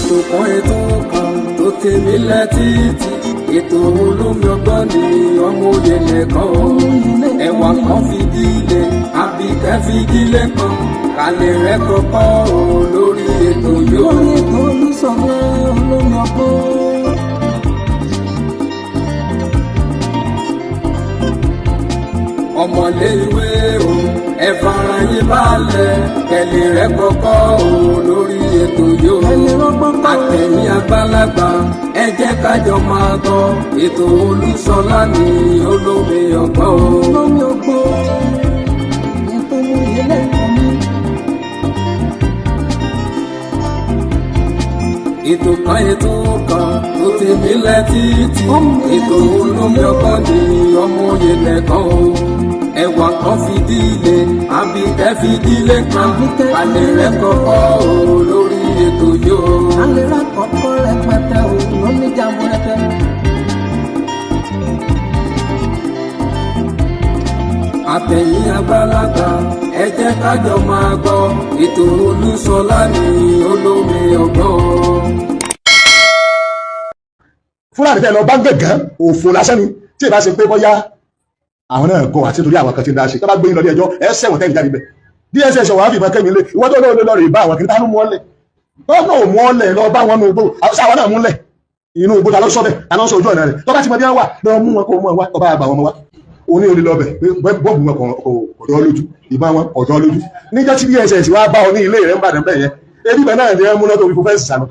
Ètò kan, ètò kan tó tèmi lẹ́tìtì, ètò olómi ọgbọ́n ni ọmọ òye lẹ́kọ̀ọ́ ẹwà kan fìdílé àbíkẹ́ fìdílé kan kálẹ̀ rẹ̀ kọ́kọ́ o lórí ètò yóò. Lórí ètò Olúṣọlá olómi ọgbọ́n. Ọmọlé ìwé o, ẹ fara yín balẹ̀, kẹlẹ̀ rẹ̀ kọ́kọ́ o lórí ètò yóò. Kẹ́lẹ́ rọ́gbọ́n kọ́. Àtẹ̀yìn àgbàlagbà, ẹ jẹ́ kájọ máa gbọ́ ètò Olúṣọlá ní olómi ọgbọ́n o. Olómi ọgbọ́n. Ètò oyè lẹ́kọ̀ọ́ mi. Ètò kan, ètò kan tó ti mílẹ̀ títì, ètò olómi ọgbọ́n ní ọmọ òye lẹ́kọ̀ọ́ o, ẹwà kan fìdílé àbíkẹ́ fìdílé kan alẹ́ rẹ̀ kọ́kọ́ o lórí ètò yóò. Alẹ́ rà kọ́kọ́ rẹpẹtẹ o lóní jàmbúrẹ́tẹ. Àtẹ̀yìn àgbàlagbà, ẹ jẹ́ kájọ máa gbọ́ ètò Olúṣọlá ní olómi ọgbọ́n. Fúlàní tẹ́ lọ bá ń gẹ̀gán òfò lásán ni. Tí ì bá ṣe pé bọ́yá àwọn náà gọ àti torí àwọn kan ti ń dá ṣe, tó bá gbé yín lọ ní ẹjọ́, ẹ sẹ̀wọ̀n tẹ́lẹ̀ jáde bẹ̀. DSS wàá fìbọn kẹ́mi lé ìwọ́n tó lọ́ọ́ lọ́ọ́ rè bá àwọn kìnìún tánú mú ọ́lẹ̀ lọ́ọ́ náà mú ọ́lẹ̀ lọ bá wọn nù gbó àwọn náà múlẹ̀ inú igbó. Ta ló sọ bẹ́ẹ̀? Ta ló sọ ojú ọ̀nà rẹ̀? Tó bá ti mọ bí wọ́n wà, lọ mú wọn kó mú wọn wá ọba àgbà wọn wá. Oní olè lọbẹ̀ pé bọ́ọ̀bù wọn kò ọ̀dọ́ lójú, ìbọn wọn ọ̀dọ́ lójú. Níjọ́ tí DSS wá bá ọ ní ilé rẹ̀ ń bàdàn bẹ́ẹ̀ yẹn, ebi bẹ́ẹ̀ náà ní ẹ múná tó fi fún fẹ́ǹsì sànù.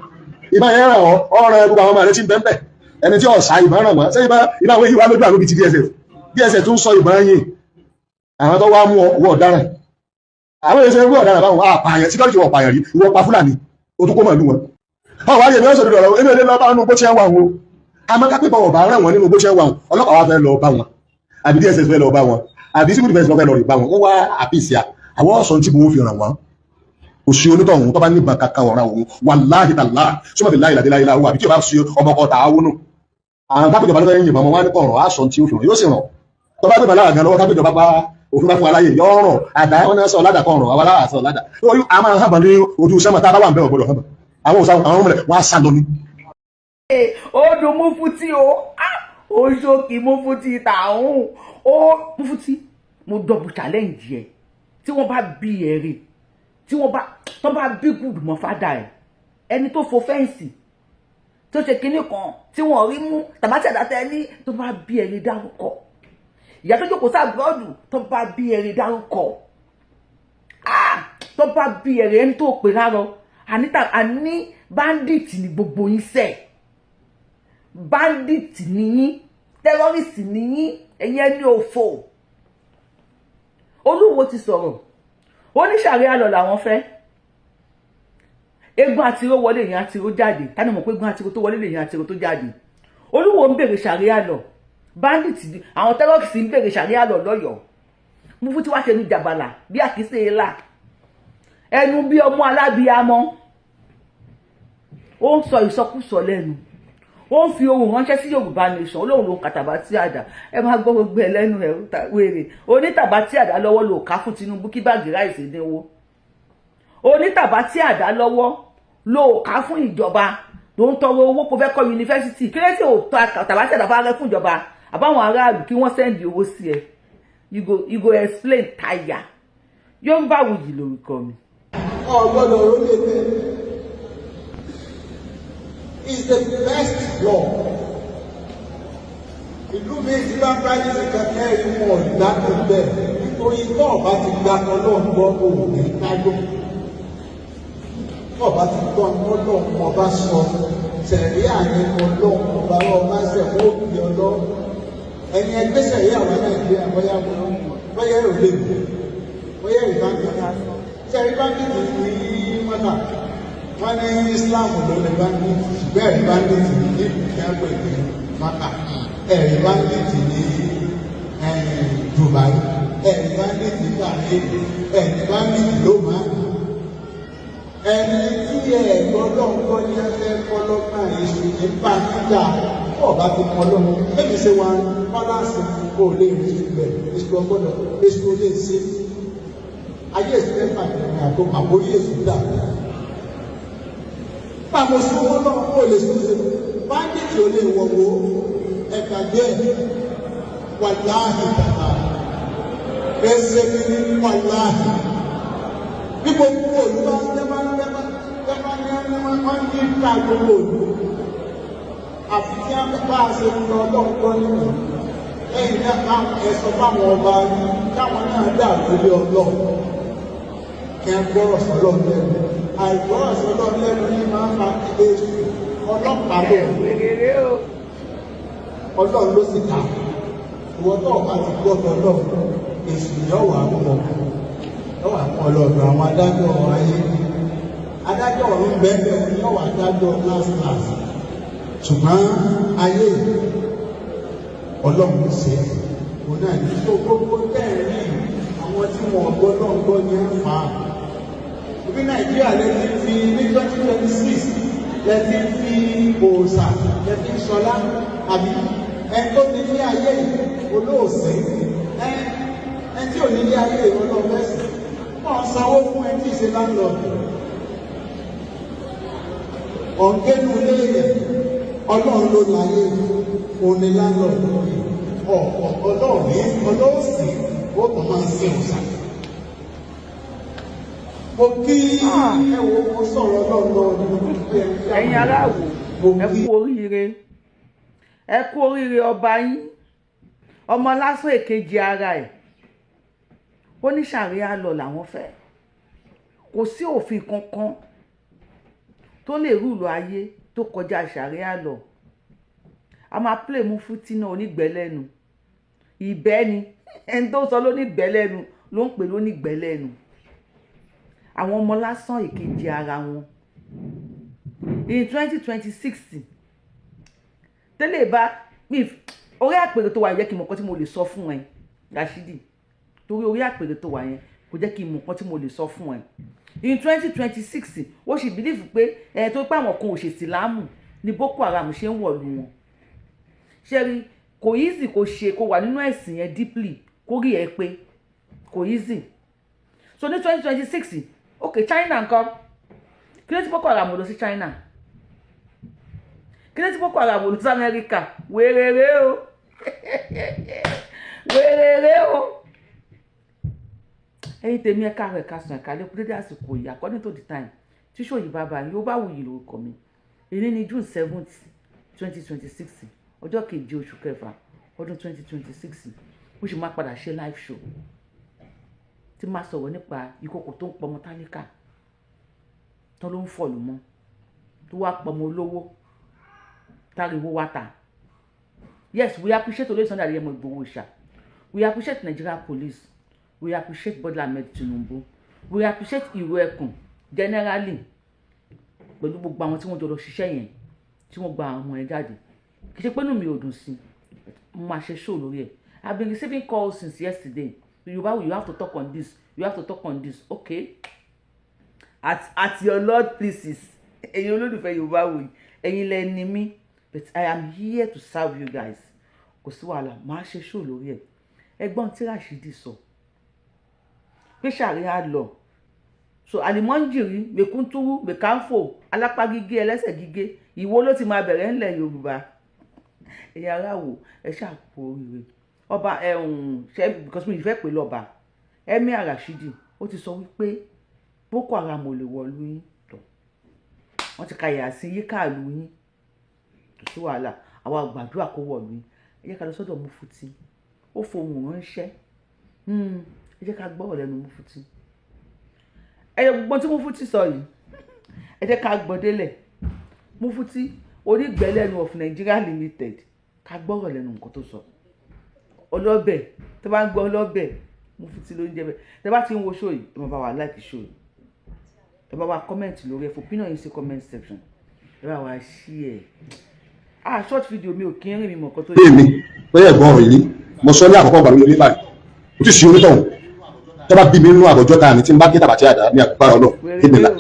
Ìbọn yẹn ràn ọ́, ọ̀ràn gbogbo àwọn ọmọ rẹ ti ń bẹ́ẹ̀ bẹ́ẹ̀. Ẹni tí ọ̀sà ìbọn ràn wọ́n ṣé ìbọn ìbọn àwọn èyí wá lójú àwọn ibi ti DSS. DSS tún sọ ìbọn yìí, àwọn tó wá mú ọ wọ ọ̀daràn, àwọn èyí ṣe ń wọ ọ̀daràn báwọn àpààyàn security wọ ọ̀pààyàn rí. Ìwọ pa Fúlàní, o tún kó màlúù wọn. Ọ̀ wá rí èmi ọ̀sọ̀ dọ̀rọ̀ èmi ò lè lọ bá wọn nínú bó ṣe ń wà wọn o. Àmọ́ kápẹ́ bọ̀ ọ̀bà ràn wọ́n nínú bó ṣe ń wà wọn, ọlọ́pàá wa fẹ́ lọ bá wọn, àbí DSS fẹ́ lọ bá wọn, àbí civil defence fẹ́ lọ rí bá wọn, wọ́n wá àpìsí àwọn ọ̀sán tí mo fi ràn wọ́n. Kò sí onítọ̀hún tó bá ní ìbọn kankan ọ̀ràn òun, wàláhì tàlá sọ́mọ́ fi láyìí láyìí láwọ́, àbí tí o bá ṣe ọmọ ọkọ̀ tààwọ́ nù. Àwọn kápẹ́jọba ló fẹ́ yìnbọn mọ́ wọn ní kọ̀ọ̀rọ̀ àṣọ tí ó fi ràn yóò sì ràn. Tó bá gbẹ̀bẹ̀ lára gan lọ́wọ́, kápẹ́jọba bá òfin bá fún aláyè yọ ọ̀ràn àdá wọn náà sọ ládàá kọ̀ọ̀ràn àwọn aláwà sọ ládàá lórí. A máa hàn ní ojú sẹ́mọ̀ tá a bá wà ń bẹ̀ ọ̀gbọ́dọ̀ hàn àwọn òsà àwọn ọmọ rẹ̀ wọ́n á sá lọ ní. Ó dùn Mufti o. Ó ṣókì Mufti tààrùn ó. Mufti, mo double challenge ẹ. Tí wọ́n bá bí ẹ rè, tí wọ́n bá tó bá bí gùdù mọ́ fádà ẹ, ẹni tó fo fence tó ṣe kinní kan tí wọ́n rí mú tàbátì àdàtẹ ní, tó bá bí ẹni dárúkọ ìyá tó jókòó s'abroad, tó bá bí ẹni dárúkọ, tó bá bí ẹni, ẹni tó pè lárọ àníta àní bandit ni gbogbo yín sẹ́ẹ̀. Bandit ni yín, terrorist ni yín, ẹ̀yin ẹni òfò. Olúwo ti sọ̀rọ̀, oníṣàríà lọ làwọn fẹ́. Eégún àtiró wọlé, èèyàn àtiró jáde. Tani mọ̀ pé eégún àtiró tó wọlé, èèyàn àtiró tó jáde? Olúwo ń bèrè ṣàríà lọ, bandit, àwọn terrorist ń bèrè ṣàríà lọ lọ́yọ̀ọ́. Mufti wá ṣe ní jàbàlà bí àkísè ńlá ẹnu bí ọmọ alábíamọ. Ó ń sọ ìsọkúsọ lẹ́nu, ó ń fi ohùn ránṣẹ́ sí Yorùbá Nation. Olóhùn ló ń kàtàbà tí àdá. Ẹ máa gbọ́ gbogbo ẹ lẹ́nu ẹ. Wèrè onítàbà tí àdá lọ́wọ́ lò ká fún Tinubu kí bag rice dínwó. Onítàbà tí àdá lọ́wọ́ lò ká fún ìjọba ló ń tọrọ owó kó fẹ́ kọ́ yunifásitì. Kí ló tí ò tọ́ tàbá tí àdá bá rẹ fún ìjọba àbáwọn aráàlú kí wọ́n send owó sí ẹ? You go explain tire. Yorùbáwùyí lórúkọ mi. Ọgbọ́dọ̀ orílẹ̀-èdè is the best law. Ìlú mi ti bá practice kankan ẹ̀rí wọn ìgbádùn bẹ́ẹ̀, nítorí tó ọba ti gba Ọlọ́run gbọ́, òun ní gbádùn. Tó ọba ti gbọ́ Ọlọ́run ọba sọ sẹ̀rí àní Ọlọ́run ọba ọba ṣẹ̀ wọ́n ó bí ọlọ́run. Ẹ̀yin ẹgbẹ́ sẹ̀rí àwọn Nàìjíríà, bóyá bóyá èrò lè gbé, bóyá èrò bá ń gbé sẹ̀rí bandit ní mọ́tà. Wọ́n ní Islam ló ní bandit, ṣùgbọ́n ẹ̀rí bandit ní ìlú tí wọ́n pè ní Maka, ẹ̀rí bandit ní Dubai, ẹ̀rí bandit ní Bahrain, ẹ̀rí bandit ló máa ẹni tí ẹ gbọ́dọ̀ ń kọ́ ní ẹsẹ̀ kọ́lọ́gbọ̀n èṣù ní bá níjà. Ọba ti kọ́ lọ́wọ́ ẹ̀mí ṣe wọn balance kó lè rí èṣù bẹ̀. Èṣù ọgbọ́dọ̀, èṣù ò lè ṣe ayé èṣù mẹ́fà ní àgbo àbórí èṣù dà. Pàmò súnmọ́ náà kó lè sún ṣe bandit ò lè wọ̀wọ́ ẹ̀gbàgbé ẹ̀. Wàláhì tàbá ẹsẹ̀ mi ní wàláhì bí gbogbo òlu bá ń jẹ́ bá ń jẹ́ bá ń jẹ́ bá ń jẹ́ bá ń ní ká gbogbo òlu àfi tí wọ́n bá a ṣe ń lọ ọlọ́run gbọ́ nínú ẹ̀yìn náà káwọn ẹ̀sọ́ fáwọn ọba káwọn náà dà lórí ọlọ́run kí wọ́n gbọ́rọ̀ sọ́lọ́ lẹ́nu. Àìgbọ́rọ̀ sọ́lọ́ lẹ́nu ní máa ń fa èṣù ọlọ́pàá lò. Wèrè o. Ọlọ́run ló sì ta ìwọ tó ọba ti gbọ́dọ̀ ọlọ́run, èṣù yóò wà mú ọ, yóò wà mú ọlọ́dọ̀ àwọn adájọ́ ayé. Adájọ́ ọ̀run bẹ́ẹ̀ bẹ́ẹ̀ yóò wà adájọ́ last last, ṣùgbọ́n ayé ọlọ́run ṣe òun náà ní tó gbogbo bẹ́ẹ̀ rí. Àwọn tí wọn gbọ́ náà gbọ́ ní ń fà á. Ibi Nàìjíríà lè ti fi ní 2026 lè ti fi òòṣà lè fi ṣọlá, àbí ẹni tó ní ní ayé olóòsè, ẹni tí ò ní ní ayé ọlọ́ọ̀fẹ́sì wọ́n sanwó fún ẹni tí ì ṣe landlord ọ̀gẹ́nu léèyàn. Ọlọ́run ló láyé, òun ni landlord ọ̀pọ̀. Ọlọ́run ní ọlọ́ọ̀sìn ó kàn máa sin òòṣà. Mo kí ẹ wo, mo sọ̀rọ̀ ọlọ́run lọ nínú pé Ẹ̀yin aráàwò, ẹ kú oríire, ẹ kú oríire. Ọba yín, ọmọ lásán èkejì ara ẹ̀, ó ní sàríà lọ làwọn fẹ́. Kò sí òfin kankan tó lè rule ayé tó kọjá sàríà lọ. A máa play mufti náà onígbẹ́lẹ́nu ìbẹ́ ni ẹni tó sọ lónígbẹ́lẹ́nu ló ń pè lónígbẹ́lẹ́nu. Àwọn ọmọ lásán èkejì ara wọn in 2026 tẹ́lẹ̀ bá mi orí àpèrè tó wà yẹ kí n mọ̀ nǹkan tí mo lè sọ fún ẹ, Rashidi, torí orí àpèrè tó wà yẹn kò jẹ́ kí n mọ̀ nǹkan tí mo lè sọ fún ẹ. In 2026, ó sì believe pé ẹ tó pé àwọn kan ò ṣe Ìsìlámù ní Boko Haram ṣe ń wọ̀lú wọn. Ṣé rí, kò easy kò ṣe kó wà nínú ẹ̀sìn yẹn deeply kó rí ẹ pé kò easy. So ní 2026, ok, China nǹkan kí ló ti Boko Haram lọ sí China? Kí ló ti Boko Haram lọ sí Amẹ́ríkà? Wéréré o, wéréré o. Ẹ̀yin tèmi, ẹ káàárọ̀, ẹ káàsán, ẹ káalẹ́ kú dédé àsìkò yìí according to the time tí ṣòyí bàbá yìí ó bá wù yìí. Lórúkọ mi, èyí ní June 7th 2026, ọjọ́ keje oṣù kẹfà ọdún 2026. Mo sì máa padà ṣe live show tí máa sọ̀rọ̀ nípa ìkòkò tó ń pọmọ tálíkà tó ló ń fọ̀lù mọ́, tó wá pọmọ olówó táriwo wá ta. Yes, we appreciate Olóyè Sunday Adéyẹmọ Ìgbòho Òòṣà, we appreciate Nigeria Police, we appreciate Bola Ahmed Tinubu, we appreciate Ìró Ẹkùn generally pẹ̀lú gbogbo àwọn tí wọ́n jọ lọ ṣiṣẹ́ yẹn tí wọ́n gba àwọn yẹn jáde. Kì í ṣe pé inú mi ò dùn sí i, mo máa ṣe show lórí ẹ̀. I been receiving calls since yesterday. Yorùbá, you have to talk on this, you have to talk on this. Okay, at your Lord pleases. Ẹ̀yin olólùfẹ́ Yorùbá wò yìí, ẹ̀yin lẹ ní mí, but I am here to serve you guys. Kò sí wàhálà, màá ṣe show lórí ẹ̀. Ẹgbọ́n tí Rashidi sọ pé sàríà lọ so àlìmọ́njìrì, mẹ̀kúntúrú, mẹ̀káfò, alápá gígé, ẹlẹ́sẹ̀ gígé, ìwo ló ti máa bẹ̀rẹ̀ ńlẹ̀ Yorùbá. Ẹ̀yin ará wò, ẹ ṣàpò oríire ọba ẹ̀hún ṣe because mi ì fẹ́ pè lọ́ba. Emir Rashidi ó ti sọ wípé Boko Haram ò lè wọ̀lú yín tọ̀, wọ́n ti ka yàsín yíká ìlú yín. Kò sí wàhálà, àwa gbàdúrà kó wọ̀lú yín. Ẹ jẹ́ ká lọ sọ́dọ̀ Mufti, ó fohùn ránṣẹ́. Ẹ jẹ́ ká gbọ́rọ̀ lẹ́nu Mufti. Ẹ jẹ́ gbogbo tí Mufti sọ yìí, ẹ jẹ́ ká gbọ́ délẹ̀. Mufti onígbẹ́lẹ́nu of Nigeria Limited, ká gbọ́rọ̀ lẹ́nu nǹkan tó sọ. Ọlọ́bẹ̀ tó bá ń gbọ́ ọlọ́bẹ̀, Mufti ló ń jẹ́ bẹ́ẹ̀. Tẹ́ bá ti ń wo show yìí, ẹ máa bá wa like show yìí, ẹ bá wa comment lórí ẹ, fún opinion yín sí comment section, ẹ bá wa share. Ah, short video mi ò kí ń rìn mí mọ̀ nǹkan tó Pé mi pé ẹ̀gbọ́n ọ̀rọ̀ yìí mo sọ ní àkọ́kọ́ gbàgbé lórí báyìí, kò tí ì sí onítọ̀hún tó bá bí mi nínú àbọ̀jọ́ ta ni tí n bá ké tàbátí àdá ní agbára Ọlọ́run kí mi là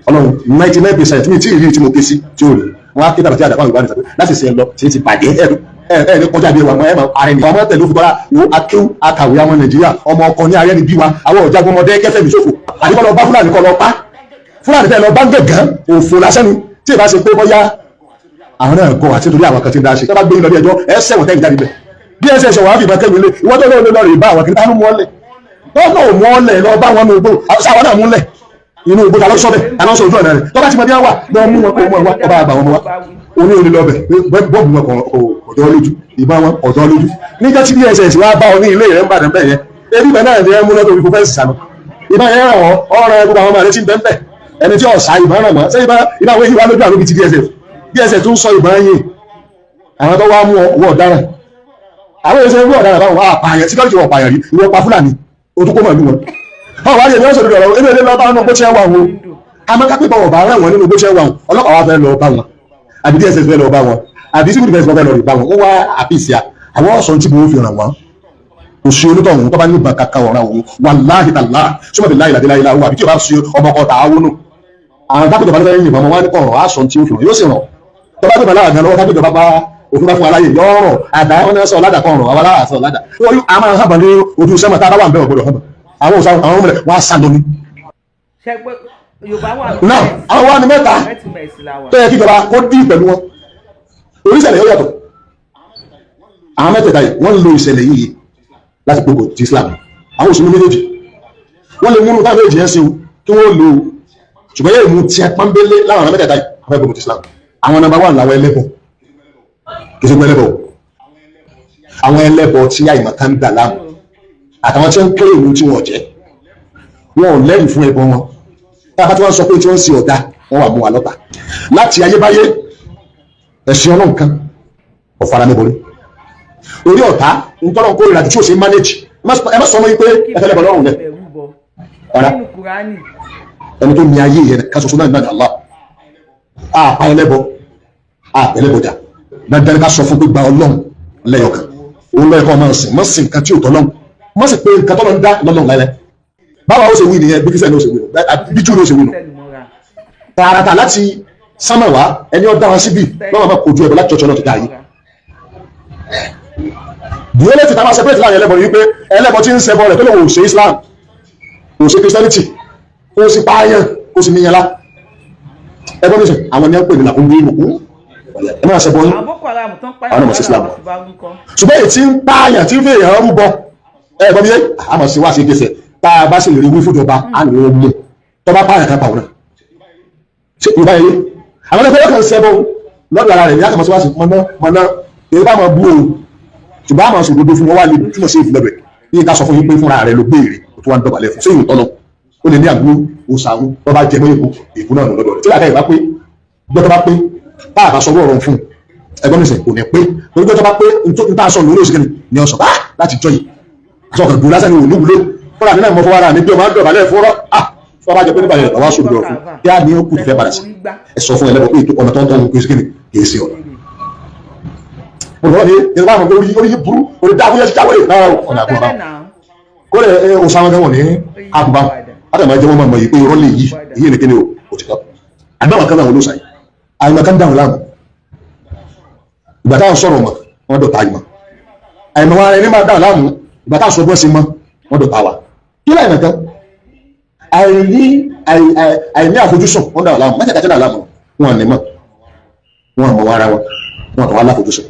Ọlọ́run. 99% mi tí ì rí tí mo ké sí tí ò rí wọn á ké tàbátí àdá fáwọn Yorùbá nìkan láti ṣe lọ tí ti bàjẹ́. Ẹ ẹ ní kọjá bí wa ẹ máa ààrẹ nìkan ọmọ tẹ̀lé òfin bọ́lá wo akéwù akàwé àwọn Nàìjíríà ọmọ ọkọ ní ààrẹ ni bí wa àwọn ọ̀jagun ọmọdé kẹfẹ́ mi ṣòfò àdìkọ́ lọ bá Fúlàní kọ́ lọ pa Fúlàní tẹ́ lọ bá ń gẹ̀gán òfò lásán ni. Tí ìbá ṣe pé bóyá àwọn náà gọ àti torí àwọn kan ti ń dá ṣe, tó bá gbé yín lọ bí ẹjọ́, ẹ sẹ̀wọ̀n tẹ́lẹ̀ jáde bẹ̀. DSS wàá fìbọn kẹ́mi lé ìwọ́n tó lọ́ọ́ lọ́ọ́ rè bá àwọn kìnìún mú ọ́lẹ̀ lọ́ọ́ mú ọ́lẹ̀ lọ bá wọn ní ugbó, sáwọn náà múlẹ̀ inú ugbó ta ló sọ bẹ́ẹ̀, ta ló sọ ojú ọ̀nà rẹ̀ tó bá ti mọ bí wọ́n wà lọ mú wọn kó mú wọn wá, ọba àgbà wọn wá oní oní lọ́bẹ̀ bọ́ọ̀bù wọn ọ̀dọ́ lójú, ìbọn wọn ọ̀dọ́ lójú. Níjọ́ tí DSS wá bá ọ ní ilé rẹ̀ ń bàdàn bẹ́ẹ̀ yẹn, ebi bẹ́ẹ̀ náà ni ẹ mú lọ́dọ̀ òfin fẹ́ǹsì sànù, ìbọn yẹn ràn wọ́n ọ̀rọ̀ ẹ gbogbo àwọn ọmọ rẹ ti ń bẹ́ẹ̀ bẹ́ẹ̀, ẹni tí ọ̀sà ìbọn ràn wọ́n sẹ́yìn ìbọn àwọn èyí wá lójú àlóbi ti DSS. DSS tún sọ ìbọn yìí, àwọn tó wá mú ọ wọ ọ̀daràn, àwọn èso ìwé ọ̀daràn báwọn wá pààyàn, síkọ́rìtì wọ̀ pààyàn rí, ìwọ pa Fúlàní o tún kó màlúù wọn. Báwo wá rí èmi ọ̀sọ̀ lórí ọ̀rọ̀ ebi èdè lọ bá wọn bó ṣe wà wọn, àmọ́ kápẹ́ bá wọn bá rẹ̀ wọ́n nínú bó ṣe wà wọn, ọlọ́pàá wa fẹ́ lọ bá wọn àbí DSS fẹ́ lọ bá wọn àbí civil defence fẹ́ lọ rí bá wọn, wọ́n wá àpìsíà àwọn ọ̀sán tí mo fi ràn wọ́n. Kò sí onítọ̀hún tó bá ní ìbọn kankan ọ̀ràn òun, wàláhì tàlá sọ́mọ́ bí láìláì láìláì láwọ́ àbí tí o bá ṣe ọmọ ọkọ̀ tààwọ́ nù. Àwọn tápìtọ̀ bá ní fẹ́ yìnbọn wọn ní kọ̀ọ̀rọ̀ àṣọ tí ó fi ràn yóò sì ràn tó bá gbé bàlágà lọ́wọ́, tápìtọ̀ bá bá òfin bá fún aláyè yọ̀ọ̀rọ̀ àdá wọn náà sọ ládà kan ọ̀rọ̀ àwọn aláàsọ sọ ládà wọ́n yóò a máa hábà ní ojú sẹ́mọ̀ tá a bá wà ń bẹ̀ ọ̀gbọ́dọ̀ hábà àwọn òsà àwọn ọmọ rẹ̀ wọ́n á sá lọ ní. Ṣe pé Yorùbá wà Náà àwọn wa ni mẹ́ta tó yẹ kí ìjọba kó dí pẹ̀lú wọn oríṣẹ̀lẹ̀ yóò yàtọ̀. Àwọn mẹ́tẹ̀ẹ̀ta yìí wọ́n ń lo ìṣẹ̀lẹ̀ yìí láti gbógun ti Islam. Àwọn òṣèlú méjèèjì wọ́n lè múnú táwọn méjèèjì yẹn sí o kí wọ́n lò ó, ṣùgbọ́n yóò mú tiẹ̀ pọ́nbélé láwọn àwọn mẹ́tẹ̀ẹ̀ta yìí àwọn gbógun ti Islam. Àwọn number one làwọn ẹlẹ́bọ, kì í ṣe gbọ́ ẹlẹ́bọ o, àwọn ẹlẹ́bọ tí àìmọ̀ kan ń dà láàmú àtàwọn tí wọ́n ń kéré ìlú tí wọ́n jẹ́, wọn ò lẹ́rìí fún ẹbọ wọn. Tá a bá tí wọ́n sọ pé tí wọ́n ń ṣe ọ̀dà, wọ́n wà mú wa lọ́tà láti ayébáyé. Ẹ̀sìn Ọlọ́run kan ọ̀fara mẹ́bọrí orí ọ̀tá ntọ́nà kó ìrìnàjò tí ò ṣe manage. Ẹ má sọ mọ́ yín pé ẹ fẹ́ lẹ́bọ̀ lọ́rùn lẹ̀ ọ̀rá ẹni tó ní ayé yẹn ká ṣoṣo náà ní Allah. Àpá ẹlẹ́bọ àpẹlẹ́bọjà dandan ká sọ fún pé gba Ọlọ́run lẹ́yọ̀kan, òun lọ́yẹ̀kọ́ máa sìn, má sìn nǹkan tí ò tọ́lọ́run, má sì pé nǹkan tọ́lọ́run dá lọ́lọ́run láìláì. Báwa ó ṣe wí nìyẹn, bí Kristian ó ṣe wí nù, bí Júù ló ṣe wí nù, tààràtà láti sánmà wá ẹni ó dá wa síbì lọ́wọ́ máa kojú ẹ̀bọ̀ láti jọjọ náà ti dá yìí. Ìyẹn ti ta máa separate láàrin ẹlẹ́bọ ni wípé ẹlẹ́bọ tí ń ṣẹbọ rẹ̀ tó lè wò ṣe Islam, kò ṣe Christianity, kò sì pààyàn, kò sì níyànlá ẹgbọ́n mi sìn, àwọn ni wọ́n pè ní làkúndé ìmùkú ẹ máa ṣẹbọ yín, àwọn ọmọ sí Islam. Ṣùgbọ́n èyí tí ń pààyàn tí ń fi èèyàn rúbọ ẹgbọ́n mi yé, àmọ̀ sí wá sí ìgbésẹ̀ tá a bá sì lè rí wí fúnjọba á ní wọ́n mú tó bá pààyàn kan pa òun náà ṣe Yorùbá yẹn. Àwọn ẹgbẹ́ yóò kàn ṣẹbọ lọ́dọ̀ ara rẹ̀ ní àkàmọ̀ sí wá sí mọ̀nà mọ̀nà èyí bá máa bú òun, ṣùgbọ́n àmọ̀ sọ òdodo fún wọn wá lè túmọ̀ sí ìfúnlẹ̀ rẹ̀ ní ká sọ fún yín pé fúnra rẹ̀ ló béèrè tó wá ń dọ̀bálẹ̀ fún sẹ́yìn tọ́lọ́ ó lè ní àgbo òsàrún tó bá jẹ mọ́ èkó èkó náà lọ́dọ̀ rẹ̀ tí làákàyè bá pé gbọ́dọ̀ bá pé bá àbá sọ ọ̀rọ̀ fún ẹgbọ́n mi sìn kò ní pé torí gbọ́dọ̀ bá pé n ta sọ lórí òsì kìíní ni ọ̀sọ̀ bá láti jọ yìí aṣọ kan dùn lásán ni òní wúlò fúnra mi náà mọ fọwọ́ ara mi bí ọmọ dọ̀bálẹ̀ fúnrọ́ ah fún ọba jẹ pé nípa yẹn bàbá sọ òdodo fún kí á ní ó kù tó fẹ́ padà sí ẹ sọ fún ẹlẹ́bọ̀ pé ọ̀nà tó ń tọ́ ń pèsè kìíní kì í ṣe ọ̀nà olùkọ́ ni yorùbá àwọn orí orí burú orí dákú yẹn ti jáwé náà ọ̀nà àbúrò bá kó lè ẹ ọ̀sán àwọn ẹ̀wọ̀n ní àbúbá látàmú ẹjẹ́ wọn máa mọ̀ yìí pé irọ́ lè yí èyí ni kíni o òtítọ́ àgbàwọn kan náà ló sàyè àyìnbá kan dáhùn láàmú ìgbà táwọn sọ̀rọ̀ mọ̀ wọ́n dọ̀tá àyìnbá àyìnbá wọn ẹni máa dáhùn láàmú ìgbà táwọn sọ bọ́ sí mọ́ wọ́n dọ̀tá wa kí láì nìkan àìní àfojúsùn wọ́n dáhùn láàmú mẹ́tẹ̀ẹ̀ta dáhùn láàmú wọn ní mọ̀ wọn mọ̀ wọn ara wọn wọn tó wá láfojúsùn.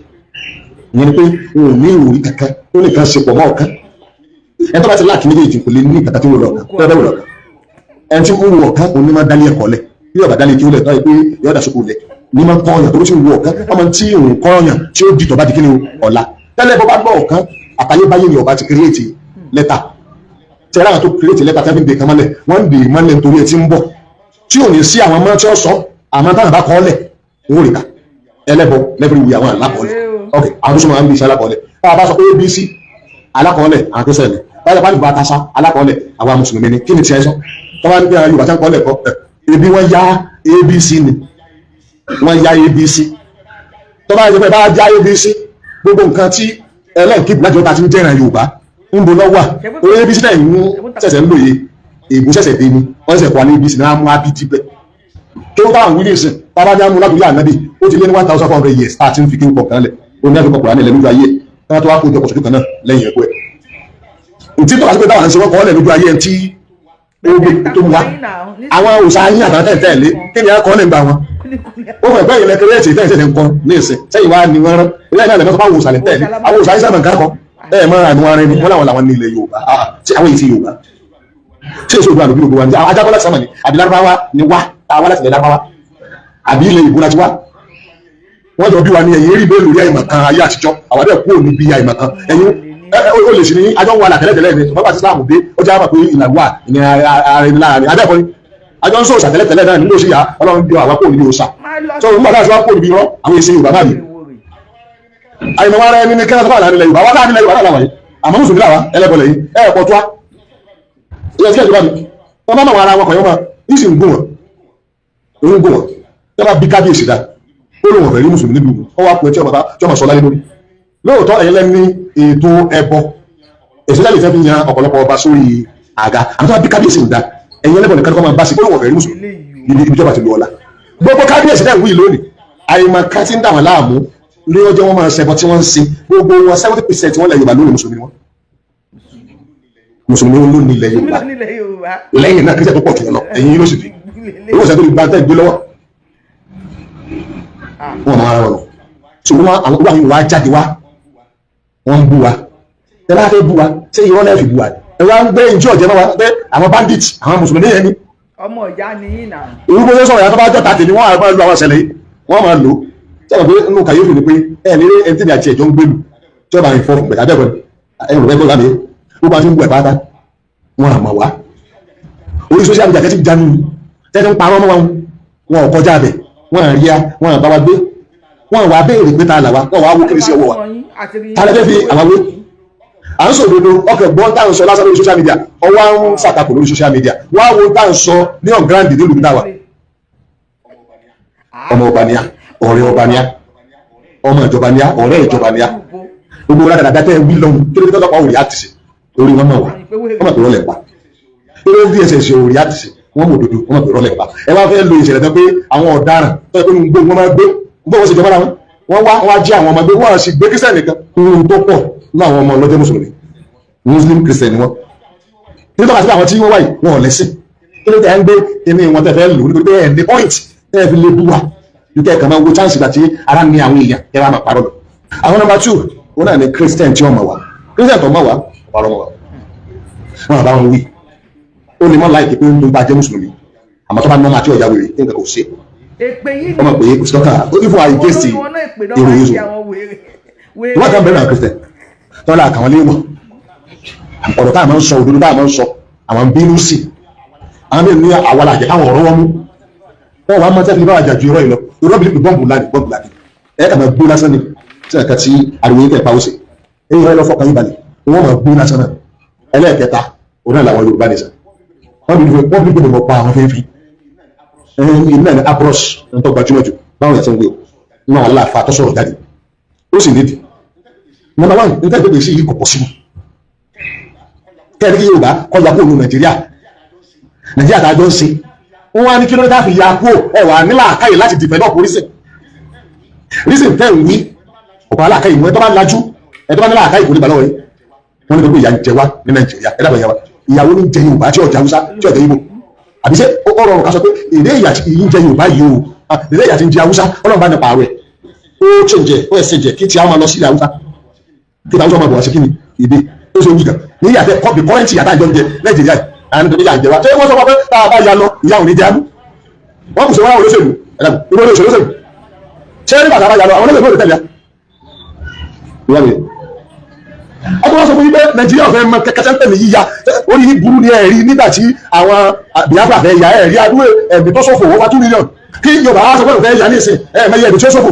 Ìyẹn ni pé wọn ò ní ìròrí kankan tó lè kan ṣe pọ̀ mọ́ ọ̀kan. Ẹni tó bá ti láàkì méjèèjì kò lè ní kankan tí ó lọ ọ̀kan tó bá wù lọ́kàn. Ẹni tí ó wù ọ̀kan òun ní máa dálé ẹ̀kọ́ lẹ̀ bí ọ̀bà dálé kí ó lẹ̀ tó yẹ pé yọ̀ọ́ dà sóko lẹ̀ ní máa ń kọ́ ọ̀yàn tó ti wù ọ̀kan ọmọ tí òun kọ́ ọ̀yàn tí ó di tọ́ba di kíni ọ̀la tẹ́lẹ̀ bọ́ bá gbọ́ ọ̀kan àtayébáyé ni ọba ti kírètì lẹ́tà tẹ́lẹ̀ àwọn tó kírètì lẹ́tà tẹ́lẹ̀ fi dè kan mọ́lẹ̀ wọ́n ń dè mọ́lẹ̀ nítorí ẹ ti ń bọ̀ tí ò ní sí àwọn ọmọ tí ó sọ àmọ́ táwọn bá kọ́ lẹ̀ wọ́n rè ká ẹlẹ́bọ lẹ́fẹ̀rí wí àwọn àlákọ̀ọ́lẹ̀. Ok, àwọn tó súnmọ́ àwọn abc alákọ̀ọ́lẹ̀ tá a bá sọ pé abc alákọ̀ọ́lẹ̀ àwọn tó sẹ̀lẹ̀ báyọ̀ bá ní bá tasa alákọ̀ọ́lẹ̀ àwọn mùsùlùmí ni kí ni tiẹ̀ sọ tó bá ní bí Yorùbá tí wọ́n kọ́lẹ̀ kọ́ ebi wọ́n ya abc ni wọ́n ya abc tó bá yẹ pé bá já abc gbogbo nǹkan tí ẹlẹ́ǹkì láti ọ̀tá ti ń jẹ́ràn Yorùbá ń bo lọ́wọ́ orí abc náà ń ṣẹ̀ṣẹ̀ ń lòye èbó ṣẹ̀ṣẹ̀ dé ni wọ́n ṣẹ̀ṣẹ̀ kọ́ ní abc náà mú abd bẹ́ẹ̀ kí wọ́n táwọn wílé sìn tábà ní amúlágbèlé ànábì ó ti lé ní 1400 years tá a ti ń fi kí n pọ̀ kan lẹ̀ ó ní àfikún kùránì lẹ̀ lójú ayé ẹ̀ tó wá kó ìjọpọ̀ sójú kan náà lẹ́yìn ẹ̀kọ́ ẹ̀. Ntí tọ́ka sí pé táwọn ṣe wọ́n kọ́ lẹ̀ lójú ayé ẹ̀ tí ó gbé tó mú wa àwọn òòṣà yín àtàwọn tẹ̀ tẹ̀lé kí ni a kọ́ lẹ̀ ń gbà wọn Kúlíkúlí. Ó fẹ́ bẹ́ẹ̀ ilẹ̀ kẹrẹ́ẹ̀tì ìtẹ́ ìṣẹ̀lẹ̀ nǹkan ní ìsìn sẹ́yìn wá ní wọ́n rán ilé náà lẹ́mọ́sọ́ fáwọn òsàlẹ̀ tẹ̀lé àwọn òsàlẹ̀ sábà nǹkan kan ẹ̀ mọ́ àánú ara ẹni wọ́n làwọn làwọn ní ilẹ̀ Yorùbá. Ah, tí àwọn èyí ti Yorùbá tí èso ìgbà lòbí gbogbo wa ní ajábọ́lá sàmà ni àbí Lárúbáwá ni wá tá a wá láti ilẹ̀ Lárúbáwá àbí ilẹ̀ Ìgbò láti wá. Wọ́n jọ bí wa ní ẹ̀yìn rí bẹ́ẹ̀ lórí àìmọ̀ kan ayé àtijọ́, àwọn dẹ̀ kúrò níbi àìmọ̀ kan ẹ̀yìn ó lè ṣe ní ajọ́ ń wà látẹ̀lẹ́tẹ̀lẹ́ ni. Bàbá àti Islam dé, ó jẹ́ àmọ̀ pé ìlànà wà ní ara ẹni láàrin abẹ́ẹ̀kọ́ ni àjọ ń sọ̀sà tẹ́lẹ̀tẹ́lẹ̀ náà nílò sí ìyá Ọlọ́run bí àwa kúrò níbi òòṣà tó ń gbàdá àti wá kúrò níbi irọ́ àwọn èsì Yorùbá báyìí. Àìmọ̀ ara ẹni ní kẹ́lá tó bá láàrin ilẹ̀ Yorùbá wá láàrin ilẹ̀ Yorùbá náà wáyé, àmọ́ mùsùlùmí làwá ẹlẹ́bọ̀lẹ̀ yìí ẹ̀ pọ̀ tó wá ilẹ̀ tí ìjọba mi wọ́n bá mọ̀ ara wọn kọ̀ yọ́n máa ń sì ń gùn wọn ń gùn wọn tí wọ́n bá bí kábíyèsí dá ó lóun ọ̀fẹ́ rí mùsùlùmí nílùú wọn wá pè tí ọmọ tí ọmọ sọ láyé lórí. Lóòótọ́ ẹ̀yin lẹ́ni ètò ẹbọ èso jáde fẹ́ fi yan ọ̀pọ̀lọpọ̀ ọba sórí àga, àmọ́ tí wọ́n bá bí kábíyèsí dá ẹ̀yin ẹlẹ́bọ̀ nìkan kọ́ máa bá sí ó lóun ọ̀fẹ́ rí mùsùlùmí níbi ìjọba ti lu ọ̀la. Gbogbo kábíyèsí náà wí lónìí, àìmọ̀ká tí ń dà wọ́n láàmú ní ọjọ́ wọn máa ṣẹbọ tí wọ́n ń ṣe gbogbo wọn 70% wọn lẹ̀ Yorùbá lónìí mùsùlùmí wọn mùsùlùmí wọn lónìí ilẹ̀ Yorùbá nílẹ̀ Yorùbá. Lẹ́yìn náà kírísẹ̀ tó pọ̀ jù wọn lọ ẹ̀yin yóò sì fi owó ìṣẹ́ tó lè gba tẹ́ gbé lọ́wọ́ wọn mọ ara wọn lọ. Ṣùgbọ́n àwọn wà wá jáde wá wọ́n ń bú wa. Ẹ bá fẹ́ bú wa, ṣé irọ́ náà fi bú wa? Ẹ wá ń gbé ìjọ ọ̀jẹ̀ mọ́ wa pé àwọn bandit àwọn mùsùlùmí yẹn ni. Ọmọ ìyá ni yín náà. Orúkọ tó sọ̀rọ̀ yàtọ̀ bá jọ̀ta tèmi wọ́n á máa lo àwọn ìṣẹ̀lẹ̀ yìí wọ́n máa lò ó. Sọ̀rọ̀ pé nínú kàyéfì ni pé ẹ ní ẹni tí mi àti ẹ̀jọ́ ń gbèlú tí wọ́n bá ń fọ́ fún pẹ̀lú abẹ́ẹ̀kọ́ ẹ rò bẹ́ẹ̀ lámì gbogbo àti ń bu ẹ̀ pátá wọn àmọ̀ wá orí social media tẹ́tí jánu tẹ́tí ń parọ́ mọ́ wọn wọn ò kọjá bẹ̀ wọn à rí a wọn à bá wa gbé wọn wà béèrè pé ta là wa wọn wà wó kiri sí ọwọ́ wa ta lè fẹ́ fi àwọn wé. À ń sòdodo ọkọ̀ gbọ́n tá à ń sọ lásán lórí social media, ọwọ́ à ń ṣàtakò lórí social media wọ́n á wo tá à ń sọ ní on ground nílùú táwa. Ọmọ ọba ni a, ọ̀rẹ́ ọba ni a, ọmọ ìjọba ni a, ọ̀rẹ́ ìjọba ni a. Gbogbo wọn dáadáa tẹ́ ẹ wí lọ́hùn kí ló dé tọ́lọ́pàá òrì àtìsí orí wọn náà wà wọ́n mọ̀ pé rọ́lẹ̀ pa kí ló dé DSS òrì àtìsí wọ́n mọ̀ òdodo wọ́n mọ̀ pé rọ́lẹ̀ pa. Ẹ wá fẹ́ lo ìṣẹ̀lẹ̀ tán pé àwọn ọ̀daràn tó yẹ pé gbogbo wọn máa gbé gbogbo wọn sì jọba wọn wọ́n wá wọ́n á jí àwọn ọmọ gbé wọ́n á sì gbé kírísítẹ̀ nìkan ohun tó pọ̀ ní àwọn ọmọ ọlọ́jẹ́ mùsùlùmí muslim christian ni wọ́n nítorí àti àwọn tí wọ́n wáyé wọn ò lẹ́sìn. Kí ló dé ẹ̀ ń gbé kíní wọn tẹ́ fẹ́ lò nítorí pé ẹ̀ ní point tẹ́ fi lè bú wa ju kẹ́ ẹ̀ kàn máa wo chance ìgbà tí ara ní àwọn èèyàn kẹ́ wá máa parọ́ lọ. Àwọn number two wọn náà ní christian tí wọ́n mọ̀ wá, christian tó mọ̀ wá parọ́ mọ̀ wá wọn àbá wọn wí ó lè mọ́ láìpẹ́ pé ń bá jẹ́ mùsùlùmí àmọ́ tó bá nọ́mà tí ọ̀yà wèrè ní nǹkan kò ṣe Èpè yìí wọ́n mọ̀ pé kò sí lọ́kà ó ní fún àìgẹ́sì olórí wọn náà èpè náà èrò máa ń yìí ṣe àwọn wèrè wèrè. ìwọ́n kan bẹ̀rẹ̀ náà christian tọ́lá àkàwọn léwọ̀ ọ̀rọ̀ táà máa ń sọ òdodo táà máa ń sọ àwọn bínú sí àwọn bínú ní àwọn àjẹ káwọn ọ̀rọ̀ wọn mú wọn wàá máa tẹ́lẹ̀ bá àjà ju irọ́ yìí lọ irọ́ bí bọ́ǹbù láti bọ́ǹbù láti ẹ kà máa gbó lásán ni tí ẹ̀ka tí ariwo yìí kẹ̀ pa ó sì èyí rẹ lọ fọkàn yín balẹ̀ wọ́n máa gbó lásán náà. Ẹlẹ́ẹ̀kẹta òun náà làwọn Yorùbá nìsan wọ́n bí gbé mọ̀ pa àwọn fẹ́ẹ́fì ẹ̀yìn náà ní abros ń tọ́ gbajúmọ̀ jù báwọn yẹn ti ń wé o náà aláfa tó sọ̀rọ̀ jáde ó sì nídìí. Number one nígbà tó gbèsè yìí kò pọ̀ síbu kẹ́ẹ̀rí kí Yorùbá kọjá kó nu Nàìjíríà Nàìjíríà tá a jọ ń ṣe wọ́n wá ní kí ló dé tá a fi ya kó ẹ wà nílà àkáyè láti develop reason reason tẹ́ ń wí ọ̀pọ̀ aláàkáyè mú ẹ tó bá lajú ẹ tó bá nílà àkáyè kò ní balọ̀ yìí wọ́n ní gbogbo ìyà ń jẹ wá ní Nàìjíríà ẹ dàbọ̀ ìyà wa ìyàwó ní jẹ Yorùbá tí ọjà Haúsá tí ọjà Ìgbò àbí ṣé ó rọrùn ká sọ pé èdè ìyà tí ń jẹ Yorùbá yìí o èdè ìyà tí ń jẹ Haúsá Ọlọ́run bá ní pààrọ̀ ẹ̀ ó ṣèǹjẹ ó ẹ̀ ṣèǹjẹ kí tí a máa lọ sí ilẹ̀ Haúsá kí tí Haúsá máa bọ̀ wá sí kí ni ìdè ó ṣe wí gan ní ìyàtẹ̀ kọ́bì kọ́rẹ́ǹtì ìyàtà ìjọ ń jẹ Nàìjíríà yìí àwọn nítorí ìyà ń jẹ wá ṣé wọ́n sọ pé tá a bá ya lọ ìyà ò ní jẹ ámú wọ́n kò ṣe wọ́n àwọn olóṣèlú ẹ̀dàkùn ìwé olóṣèlú olóṣèlú ṣé nígbà tá a bá ya lọ àwọn olóṣèlú ò lè tẹ̀lé ya. Ọkọ̀ wọn sọ fún yín pé Nàìjíríà fẹ́ mọ kẹkẹsẹ́ ń tẹ̀lé yíya orí yín burú ni ẹ̀ rí nígbà tí àwọn Biafra fẹ́ ya ẹ̀ rí adúlé ẹ̀mí tó ṣòfò over 2 million kí Yorùbá wá sọ pé òun fẹ́ ya ní ìsìn ẹ̀ mẹ́yẹ ẹ̀mí tó ṣòfò.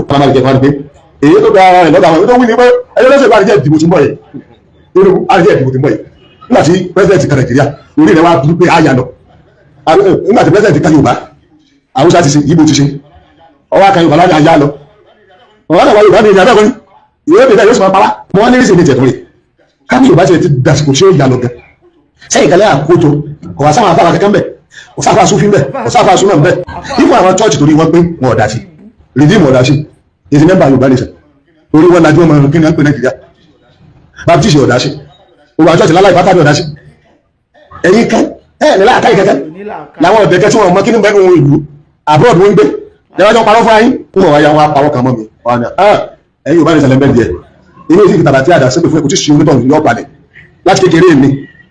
Èyí tó gba ara rẹ̀ lọ́dọ̀ àwọn tó wí ni pé ẹgbẹ́ lọ́sẹ̀ ìbára jẹ́ ìdìbò tí ń bọ̀ yìí nínú àjẹ́ ìdìbò tí ń bọ̀ yìí nígbà tí president kan Nàìjíríà orí rẹ̀ wá burú pé àyà lọ nígbà tí president kan Yorùbá Haúsá ti ṣe Ìgbò ti ṣe ọwọ́ kan Yorùbá láti àyà lọ ọwọ́ náà wá Yorùbá ní ìyá bẹ́ẹ̀ kọ́ni ìwé ìbílẹ̀ yóò sì máa pa wá mọ́ ní ìsìn ní tẹ̀tún rẹ̀ kámi Yorùbá ti dàsìkò tí ó yà lọ gan sẹ́yìn kalẹ́ àkójọ kò wá sáwọn afárá kankan bẹ̀ kò sáfà súnfín bẹ̀ kò sáfà súnmọ̀ bẹ̀ ipò àwọn chọ́ọ̀chì torí wọ́n pé wọn ò dá sí rìdíìmù ọ̀dá sí èsì mẹ́mbà Yorùbá nìsan orí wọn lajú ọmọ kí ni wọ́n ń pè Nàìjíríà Baptist ọ̀dá sí gbogbo àwọn chọ́ọ̀chì láláì pátá ní ọ̀dá sí ẹ̀yin kan ẹ̀ ní láàkáyì kankan làwọn ọ̀dẹ́kẹ́ tí wọ́n mọ kí ní bẹ́ẹ̀ nínú ìlú abroad wọ́n ń gbé Lẹ́wọ́n parọ́ fún ayín ń bọ̀ wáyà wọn apárọ̀ kan mọ́ mi. Wọn ni ẹ̀yin ò bá ní ìṣẹ̀lẹ̀ bẹ́ẹ̀ díẹ̀. Inú ìsìnkì tàbí àti àdá sípè fún ẹ̀kú tí ṣe onítọ̀hún yọ balẹ̀. Láti kékeré mi,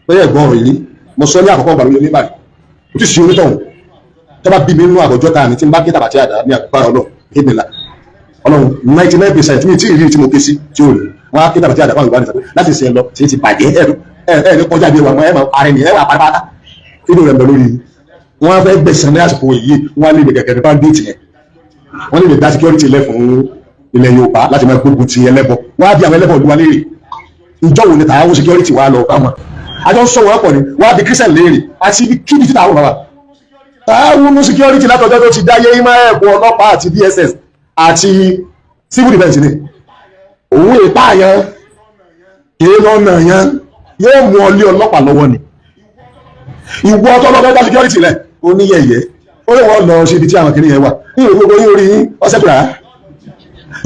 bẹ́ẹ̀ gbọ́ ọ̀rọ̀ yìí, mo sọ ní àkọ́kọ́ gbàlódé ní Ìbàdàn. Kò tí ṣe onítọ̀hún. Tó bá bí mi nínú àgọ́jọ́ ta ni tí n bá ké tàbí àti àdá ní agbára Ọlọ́run, ìbìlà. Ọlọ́run 99% mi tí ìrírí tí mo ké sí tí ò rí. Wọ́n á ké tàbí àti àdá fáwọn ìbánisọ̀ láti ṣe lọ tí ti bàjẹ́ ẹ̀ ní kọjá bí wọn ẹ̀ máa parẹ́ ni ẹ̀ wà pátápátá. Inú rẹ̀ ń bẹ lórí wọ́n fẹ́ gbẹ̀sán ní àsìkò yìí, wọ́n á lè gẹ̀gẹ̀ ní bandit yẹn, wọ́n lè dá security lẹ̀ fún ilẹ̀ Yorùbá láti máa gbógun ti ẹlẹ́bọ. Wọ́n á bí àwọn ẹlẹ́bọ olúwa léèrè, ìjọ wo ni tààwọn security wà lọ bá wọn? Àjọ ń sọ wọn pọ̀ ni. Wọ́n á bí Christian léèrè àti ibi kíbi tí tààwọn bàbá tààwọn mú security látọjọ́ tó ti dáyé ìmọ̀ ẹ̀kọ́ ọlọ́pàá àti DSS àti civil defence ni. Òun ìpààyàn kìí lọ́nà yẹn yóò mú ọ lé ọlọ́pàá lọ́wọ́ ni. Ìwọ tọ́lọ́fẹ́ dá security lẹ̀ ó ní yẹ̀yẹ́, ó lè wọ́n lọ sí ibi tí àwọn kìnìyàn wà ní ìlú gbogbo yín orí yín ọ̀sẹ̀ tó rà á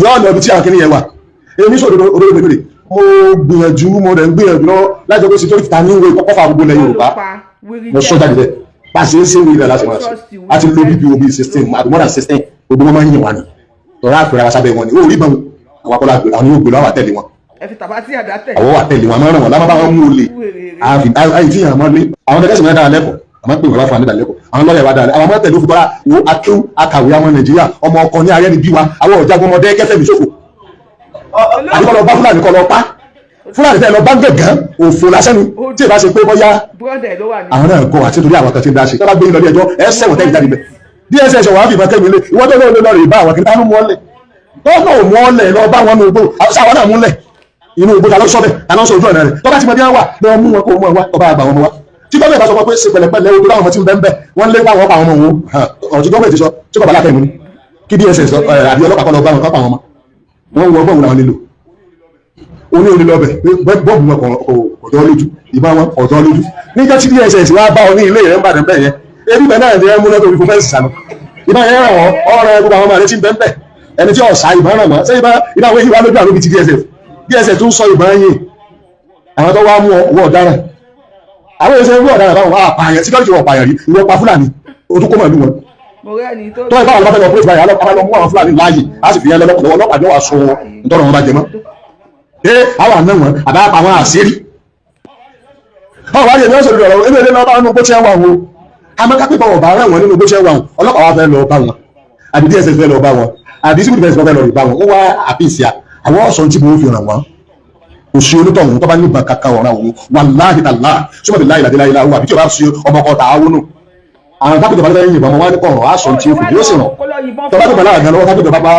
yóò lọ ibi tí àwọn kìnìyàn wà. Èmi sọ òdodo òdodo bèbèrè, mo gbìyànjú, mo rẹ̀ ń gbìyànjú lọ́wọ́ láti ọkọ̀ security ta ní ìwé kọ́kọ́ fà gbogbo ilẹ̀ Yorùbá. Mo sọ jáde bẹ́ẹ̀ bá a ṣe ń ṣe ìwé ilẹ̀ láti máa ṣe àti lo BPO bíi 16 àbí more than 16, gbogbo wọn máa ń yìn wá ni tọ́lá àpẹẹrẹ aṣábẹ́ wọn ni ó rí bọn àwọn akọ́lá àgbèrè àwọn yóò gbé lọ́wọ́ àtẹ̀lé wọn. Ẹ fi tàbá tí àdá tẹ̀. Àwọn àtẹ̀lé wọn, àmọ́ ràn wọ́n lábá bá wọn mú olè àìfihàn mọ́ lé àwọn tẹ́kẹ́sì mẹ́ta lẹ́kọ̀ọ́, àmọ́ pé wọ́n bá fún wa lẹ́kọ̀ọ́, àwọn lọ́yẹ̀ wa dáadáa, àwọn ọmọ tẹ̀lé òfin tọ́lá wo akéwù akàwé àwọn Nàìjíríà ọmọ ọkọ ní ayé ni bí wa àwọn ọ̀jagun ọmọdé kẹfẹ́ mi ṣòfò àdìkọ́ lọ bá Fúlàní kọ́ lọ pa Fúlàní tẹ́ lọ bá ń gẹ̀gán òfò lásán ni tí ì bá ṣe pé bọ́yá àwọn náà gọ àti torí àwọn kan ti ń dá ṣe tọ́lá gbé yín lọ ní ẹjọ́ ẹ sẹ́wọ̀n tẹ́lẹ̀ jáde bẹ̀. DSS wàá fìbọn kẹ́mi lé ìwọ́n tó lọ́ọ́ lọ́ọ́ rè bá àwọn kìnìún mú ọ́lẹ̀ lọ́ọ́ mú ọ́lẹ̀ lọ bá wọn ní ugbó àwọn náà múlẹ̀ inú ugbó ta ló sọ bẹ́ẹ̀ ta ló sọ ojú ọ̀nà rẹ̀ tọ́ba ti mọ bí wọ́n wà lọ́ọ́ mú wọn kó mú wọn wá ọba àgbà wọn wá tí gọ́ọ̀mẹ̀ntì bá sọ pé ṣe pẹ̀lẹ́pẹ̀lẹ́ o tó láwọn ọmọ tí ń bẹ́ ń bẹ́ wọ́n lé báwọn pa àwọn ọmọ wọn ọ̀rọ̀ tí gọ́ọ̀mẹ̀ntì sọ tí kò bá láfẹ́ mu ni kí DSS àbí ọlọ́pàá kọ́ lọ bá wọn kọ́ pa àwọn ọmọ wọn wọ bọ́ọ̀mù làwọn nílò oní oní lọ́bẹ̀ bọ́ọ̀mù wọn ọ̀dọ́ lójú ìbá wọn ọ̀dọ́ lójú níjọ́ tí DSS wá bá ọ ní ilé rẹ̀ ń bàdàn bẹ́ẹ̀ yẹn ebi bẹ́ẹ̀ náà ni ẹ mú lọ́dọ̀ orí fún fẹ́ǹsì sànù ìbá yẹn ràn wọ́n ọ̀rọ̀ gbogbo àwọn ọmọ rẹ tí ń bẹ́ ń bẹ̀ ẹni tí ọ̀sà ìbọn ràn wọ́n ṣé ìbá àwọn èyí wá lójú àlóbi ti DSS DSS tún sọ ìbọn yìí àwọn tó wá mú ọwọ́ ọ̀daràn àwọn èso ìwé ọ̀daràn báwọn apààyàn síkírọ́tì wọn pààyàn rí ìwọ pa Fúlàní o tún kó màlúù wọn tó ẹ báwọn lọ́fẹ̀ẹ́ lọ pírẹ́sì báyìí alọ́ lọ mú àwọn Fúlàní láàyè á sì fi yẹn lọ́pàá ọlọ́pàá ní wàá sọ wọn nítorí wọn bá jẹ mọ́ ẹ àwọn àná wọn àbá pa àwọn àṣírí báwo wá rí èmi ọ̀sẹ̀ lọ́rọ̀ èmi èmi lọ́ba nínú bó ṣe ń wà wọn àmọ́ kápẹ́ bá wọn bá rẹ̀ wọn nínú bó ṣe ń wà wọn ọlọ́pàá wa fẹ́ lọ bá wọn àbí DSS fẹ́ lọ bá wọn àbí civil defence fẹ́ lọ bá wọn wọ́n wá àpèsè àwọn ọ̀sán tí mo fi ràn wọ́n kò sí onítọ̀hún tó bá ní ìbọn kankan ọ̀ràn òun wàláhì tàlá sọ́mọ́ bí láìláì láìláì láwọ́ àbí tí o bá ṣe ọmọ kan tà á wónú àwọn tákìtọ̀ bá fẹ́ yìnbọn wọn wá ní kọ̀ọ̀rọ̀ á sọ tí o fìdí ó sì ràn tó bá tó bá láàgán lọ́wọ́ tákìtọ̀ bá bá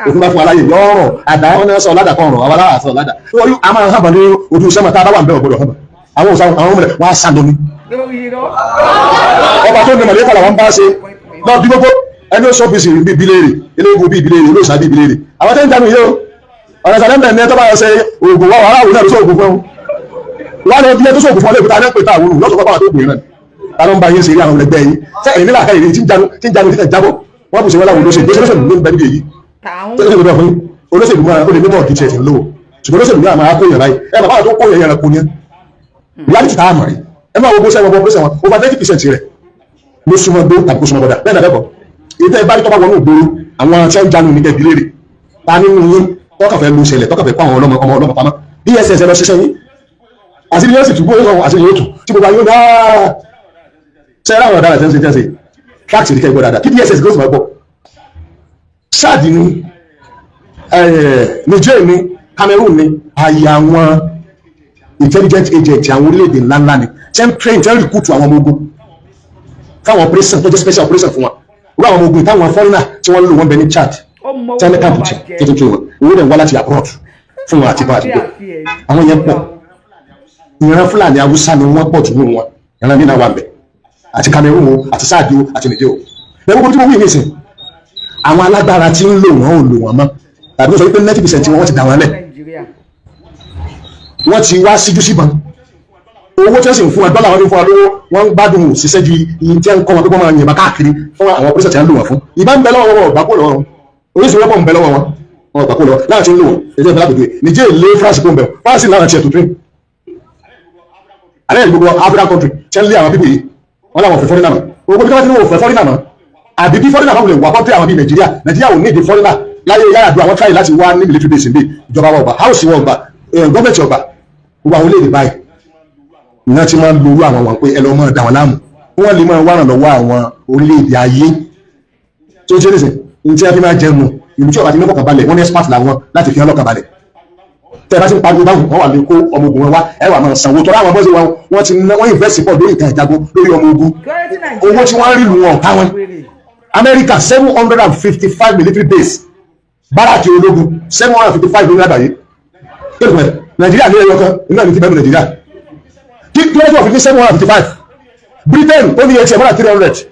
òfin bá fún aláyè yọ̀ọ̀rọ̀ àdá wọn náà sọ ládà kan ọ̀rọ̀ àwọn aláàsọ sọ ládà wọ́n a máa hàn ní ojú sẹ́mọ̀ tá a bá wà ń bẹ́ ọ̀gbọ́dọ̀ hàn àwọn òsà àwọn ọmọ rẹ̀ wọ́n á sá lọ ní. Ọba tó ní mọ̀lẹ́kà làwọn bá ṣe lọ bí gbogbo ẹni ó sọ bí sì bí ìbílẹ̀ eléegun bí ìbílẹ̀ olóòṣà bí ìbílẹ̀ àwọn tẹ́ ń dánú yìí o ọ̀rẹ́ sàlẹ́ńdẹ̀ ní ẹ tó bá ṣe oògùn wa wàhálà òun náà ló sọ oògùn fún wọn lọ bí ẹ tó sọ oògùn fún ọ lẹ́kùn tá a ní pè tá àwọn olùlọ́sọ̀ pápá tó gbìyànjú náà ta ló ń bá yín ṣe rí àwọn ẹgbẹ́ yín ṣé ẹ̀yin nílà káyìí tí ń jánu tí ń jánu tí ń jábọ́ wọ́n bù sí wọn láwọn olóṣèlú olóṣèlú ló ń bẹ níbi èyí tó ṣe gbọdọ̀ fún olóṣèlú máa ó lè ní bọ́ọ̀dì tiẹ̀ sí lówó ṣùgbọ́n olóṣèlú náà máa kó yàn báyìí ẹ bàbá tó kó yàn yàrá kó ní reality tá a mọ̀ rí ẹ máa wo bó sẹ́wọ̀n bó sẹ́wọ̀n over 30% rẹ̀ ló súnmọ́ gbó tàbí kó súnmọ́ bọ́dà bẹ́ẹ̀ náà bẹ́ẹ̀ kọ́ ìtẹ́ bá rí tọ́ bá wọnú ògbóró àwọn tí wọ́n ń jánu ní kẹ́bi léèrè ta nínú yín tọ́kàn fẹ́ lu ṣẹlẹ̀ tọ́kàn fẹ́ kó àwọn ọlọ́mọ ọmọ ọlọ́mọ pamọ́ DSS lọ ṣiṣẹ́ yín àti yóò sì tún gbóyè sọ̀rọ̀ àti yóò tù tí gbogbo ayé ó dáa ṣe é láwọn ọ̀daràn tẹ́sí tẹ́sí fáàtì ní kẹ́gbọ́ dáadáa kí DSS gbọ́dọ̀ máa gbọ́ Chad ni Niger ni Cameroon ni àyè àwọn intelligent agent àwọn orílẹ̀-èdè ńláńlá ni ṣe ń train ṣe ń recruit àwọn ọmọ ogun fáwọn operation tó jẹ́ special operation fún wọn irú àwọn ọmọ ogun táwọn foreigner tí wọ́n lò wọ́n bẹ ní Chad tẹ́lẹ̀ káàpù tí tó tún wọn owó dẹ̀ wá láti abroad fún wọn àti bá àti bẹ́ẹ̀ àwọn yẹn pọ̀ ìran Fúlàní Haúsá ni wọ́n pọ̀ jù nínú wọn ìran nínú àwọn àbẹ̀ àti Cameroon o àti Chad o àti Niger o bẹ́ẹ̀ gbogbo tí mo wí nísìn àwọn alágbára tí ń lò wọ́n ò lò wọ́n mọ́ tàbí ó sọ wípé 90% wọn ti dà wọ́n lẹ̀ wọ́n ti wá síjú síbọn owó tí wọ́n sì ń fún wa dọ́là wọn fi fún wa lówó wọ́n ń gbádùn òṣìṣẹ́ ju iye tí wọ́n ń kọ́ wọn pé wọ́n máa yìnbọn káàkiri fún àwọn pírísẹ̀ tí wọ́n ń lò wọ́n fún ìbá ń bẹ lọ́wọ́ wọn ọ̀gbà kó lọ́wọ́ wọn oríṣi wọ́pọ̀ ń bẹ lọ́wọ́ wọn wọn ọ̀gbà kó lọ́wọ́ láti ń lò wọ́n èdè ìfẹ́ lágbègbè Niger lé France kó ń bẹ France lára tiẹ̀ tuntun alẹ́ ìlú gbogbo African country tí wọ́n lé àwọn pípé yìí wọ́n láwọn òfin fọ́nrínà mọ́ gbogbo bí wọ́n ti ní òfin fọ́nrínà mọ́ Àbí bí foreigner báwo lè wà kọ́ńtì àwọn bíi Nàìjíríà. Nàìjíríà ò ní ìdí foreigner láyé Yar'Adua. Àwọn try láti wá ní military base níbí, ìjọba wa ọgbà, house wọn ọgbà, gọ́ọ̀mẹ̀ntì ọgbà. Gbogbo àwọn orílẹ̀-èdè báyìí ní wọ́n ti máa ń lo orú àwọn wọn pé ẹ lọ́ máa dà wọ́n láàmú, wọ́n lè máa wá ràn lọ́wọ́ àwọn orílẹ̀-èdè ayé tí ó ṣe é ní tí a fi máa jẹun ìlú tí ọba ti ní fọkàn balẹ̀. Wọ́n ní expert làwọn láti fi hàn lọ́kàn balẹ̀. Tẹ́ ẹ bá ti ń pariwo báwọn, wọ́n wà lè kó ọmọ ogun wọn wá, ẹ wà máa sanwó tọ́lá àwọn bọ́sẹ̀ wọn. Wọ́n ti ná, wọ́n invest pọ̀ lórí nǹkan ìjagun, lórí ọmọ ogun. Owó tí wọ́n rí lù wọn ká wọn. Amẹ́ríkà, 755 military base, barrack ológun 755 lórí àgbáyé. Nàìjíríà ní ẹyọ kan nínú àmì tí bẹ́ẹ̀. Nàìjíríà kí ló fi ní 755? Britain ó ní etí ẹ̀ mọ́ra 300,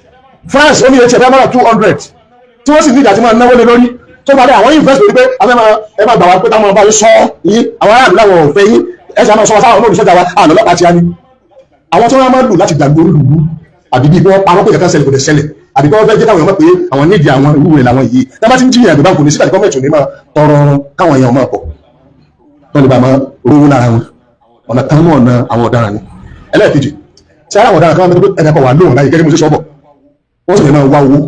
France ó ní etí ẹ̀ mọ́ra 200, tí wọ́n sì ní ìjà tí máa náwó lé lórí tó bá dé. Àwọn invest lórí pé àwọn ẹ máa gbà wá pé táwọn ọba yìí sọ yín, àwọn aráàlú làwọn ò fẹ́ yín, ẹ sì máa sọ wọn sáwọn olóòlù sọ́jà wa àná ọlọ́pàá ti á ní. Àwọn tí wọ́n máa ń lò láti gbàgbé olùlú, àbí bí wọ́n parọ́ pé kankan ṣẹlẹ̀ kò dẹ̀ ṣẹlẹ̀, àbí kí wọ́n fẹ́ jẹ́ káwọn èèyàn mọ̀ pé àwọn nídìí àwọn irú rẹ̀ làwọn yìí tá bá ti ń jìyàn àgbẹ̀ báńkò ní sígbà tí gọ́ọ̀mẹ̀ntì ò ní máa tọrọ káwọn èèyàn máa pọ̀ tó lè bá máa rówó lára wọn. Ọ̀nà kan náà ọ̀nà àwọn ọ̀daràn ni. Ẹlẹ́ẹ̀kejì tí ara àwọn ọ̀daràn kan wọ́n pé ẹnì kan wà lóhùn láyé gẹ́gẹ́ bí mo ṣe sọ bọ̀, wọ́n sì lè máa wá owó.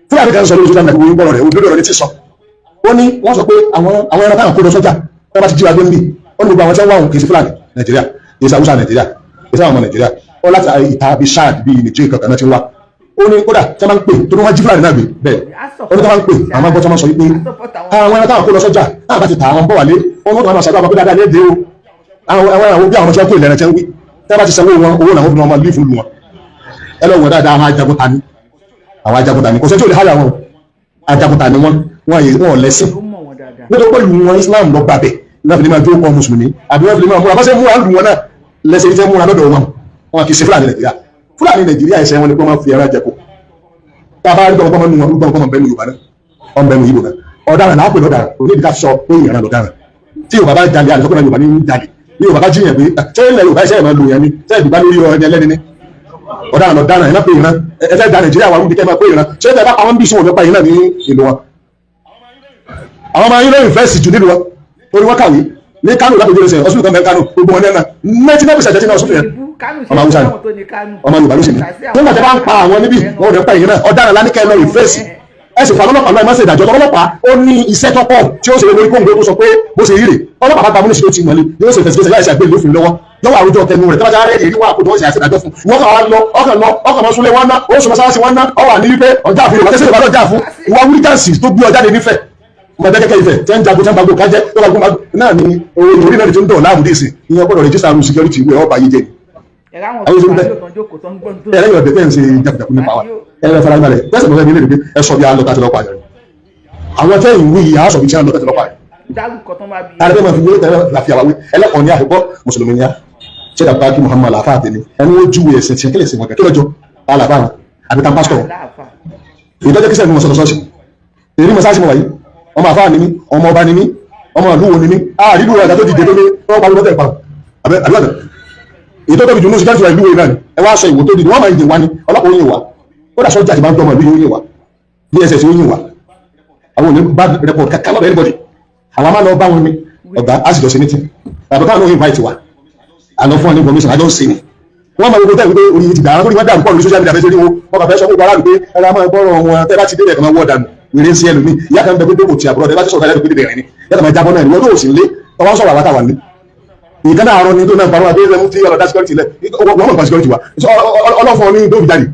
Fúlàní kan sọ lórí social media, wọ́n gbọ́rọ̀ rẹ̀, òdodo rẹ̀ ní ti sọ. Ó ní wọ́n sọ pé àwọn ẹran táwọn kó lọ sọ́jà wọ́n bá ti jí wa gbé níbí. Ó ní gbogbo àwọn tí wọ́n wá òun kì í sí Fúlàní Nàìjíríà, kì í sí Haúsá Nàìjíríà, kì í sí àwọn ọmọ Nàìjíríà. Ó láti ìta bíi Chad, bíi Niger kankan náà ti ń wá. Ó ní kódà tí wọ́n máa ń pè tó ní wọ́n jí Fúlàní náà gbé bẹ́ẹ̀. Ó ní tí wọ́n máa ń pè, àwọn máa gbọ́ tí wọ́n máa sọ wípé àwọn ẹran táwọn kó lọ sọ́jà táwọn bá ti tà, àwọn bọ̀ wálé, wọ́n mọ̀ tó máa ṣàdúrà pé dáadáa ní èdè o. Àwọn bí àwọn ọmọ tí wọ́n kó ìlẹ̀rẹ̀ tí wọ́n wí tí wọ́n bá ti sanwó wọn, owó làwọn fi máa lé fún lu wọn. Ẹ lọ wọ̀ dáadáa, àwọn ajagunta ni, àwọn ajagunta ni. Kò sẹ́ni tí ò lè háyà wọn. Ajagunta ni wọ́n, wọ́n lẹ́sìn nítorí pẹ̀lú wọn Islam lọ gbàbẹ̀ náà fi lè máa jókòó mùsùlùmí, àbí wọ́n fi lè máa múra bá ṣe múra lù wọn náà lẹ́sẹ̀ tí múra lọ́dọ̀ wọn. Wọn kì í ṣe Fúlàní Nàìjíríà. Fúlàní Nàìjíríà, ẹsẹ̀ wọn ni pé wọ́n fi ẹran jẹko. Tá a bá rí gbọmọgbọmọ nù wọn, gbọmọgbọmọ bẹ́ẹ̀ ní Yorùbá náà, ọ̀n bẹ́ẹ̀ ní Ìgbò náà. Ọ̀daràn náà pè lọ́daràn, kò ní ìdíkà sọ pé ìyàrá lọ́daràn. Tí Yorùbá bá jalè, àlùfáà náà Yorùbá ní jalè. Ní Yorùbá bá jíyàn pé ṣé ilẹ̀ Yorùbá iṣẹ́ ìmọ̀ lò yẹn ni ṣé ìdìbò lórí ẹni ẹlẹ́ni ni ọ̀daràn lọ́daràn. Ẹ̀ náà pé ìran ẹ fẹ́ da Nàìjíríà wà wíbi kẹ́ máa pé ìran ṣé ẹ bá àwọn bí sùn nípa ìran ní ìlú wọn. Àwọn ọmọ yín ló invest jù nílùú wọn torí wọ́n kàwé ní Kánò lápẹjọ ẹsẹ̀ ọsùn kan bẹ́ẹ̀ Kánò, gbogbo wọn náà 99% náà ọsùn yẹn ọmọ Haúsá ni, ọmọ Yorùbá ló sì ní. Nígbà tí wọ́n bá ń pa àwọn níbí, wọn ò ní pa ìran. Ọ̀daràn láníkẹ́ lọ invest, ẹ sì fà ọlọ́pàá náà. Ẹ má ṣe ìdájọ́. Ọlọ́pàá ó ní iṣẹ́ tó pọ̀ tí ó ṣe lórí kóńgó tó sọ pé bó ṣe rí rè. Ọlọ́pàá bá gba múnisì tó ti mọ̀lẹ́, yóò ṣe investigation láì ṣe àgbélé lófin lọ́wọ́ lọ́wọ́ àwùjọ tẹnu rẹ̀ tọ́jà rẹ̀ èrí wà kó tó ṣe àṣẹdájọ́ fún wọn. Kàn wá lọ ọkàn lọ ọkàn máa súnlé wọn ná, ó sùn mọ́sálásí wọn ná. Ọ wà ní wípé ọjà àfihàn wọ́n tẹ́sí ìbálò jà fún ìwà wíjáǹsì tó gbé ọjáde nífẹ̀ẹ́ ọmọdé kẹ́kẹ́ ìfẹ́ tẹ́ ń jagun tẹ́ ń bagbó kájẹ́ tó bagbó náà ni owó orí náà ti ń dọ̀ láàmú dé sí. Ìyẹn gbọ́dọ̀ register arú security ìwé ọba yìí jẹ́ ayé ṣe ń bẹ́ ẹ̀rẹ́ yọ̀ dẹ̀ ń ṣe jagunjagun nípa wa. Ẹ̀rẹ́ fara balẹ̀ bẹ́sẹ̀ mọ̀ fẹ́ mi lè ẹ sọ bí a lọ tá a ti lọ pààyàn. Àwọn tẹ́ ìwé yìí a sọ bí tí a lọ tá a ti lọ pààyàn. Tàbí bẹ́ẹ̀ máa fi wé tẹ́lẹ̀ láfi àwáwí ẹlẹ́kọ̀ọ́ ní àfikọ́ mùsùlùmí ní a ṣé dàbá kí Muhammad àfa àtẹ̀mí ẹni wọ́n júwe ẹ̀sìn tiẹ̀ kílẹ̀ sí wọn kí lọ́jọ́ alàbá wọn àbí tan pásítọ̀ ìdájọ́ kí sẹ́ni wọn sọ̀tọ̀ sọ́ọ̀sì èrí mọ́sáàsì mọ̀ wáyé. Ọmọ àfáà ni mí, ọmọ ọba ni mí, ọmọ ìlú wo ni mí? Àrídù rẹ̀ tó dìde tó ní wọ́n parí mọ́tẹ̀ ìparun àbúrò èyí tó tóbi jù ní oṣù kẹ́ntì ìlú wo náà ni. Ẹ wá sọ ìwò tó dìde, wọ́n máa ń yìn wá ní ọlọ́pàá ó yìn wá, ó dà sọ́jà ti máa ń tọ́ ọmọ ìlú yóò yìn wá, DSS ó yìn wá. Àwọn ò ní bad report kankan lọ́dọ̀ anybody. Àwọn máa lọ bá wọn ní ọ̀gá, á sì jọ ṣe meeting tàbí káwọn náà invite wa, àlọ́ fún wa ní information àjọ ń ṣe ni. Wọ́n máa gbogbo tẹ́lẹ̀ pé orí ti dàrá torí wọ́n dàrú pọ̀ lórí social media fẹ́ sórí wọn. Wọ́n kàn fẹ́ sọ gbogbo aráàlú pé ẹ̀rọ máa gbọ́rọ̀ wọn. Tẹ́ bá ti débẹ̀ kan máa wọ́ dànù wèrè ń sí ẹlòmíì. Ìyá kan bẹ pé dókò tí àbúrò tẹ́ bá ti sọ̀rọ̀ tẹ́lẹ̀ pé débẹ̀ rẹ̀ ni yàtọ̀ máa jábọ́ náà ni wọ́n tó sì ń lé tọ́wọ́n sọ̀rọ̀ àwọn táwa ní. Ìkan náà arọ ni tó náà parọ́ àbí ẹ̀mú tí ọlọ́dá security lẹ̀ wọ́n mọ̀ nípa security wa ọlọ́fọ̀ ní dóbi jáde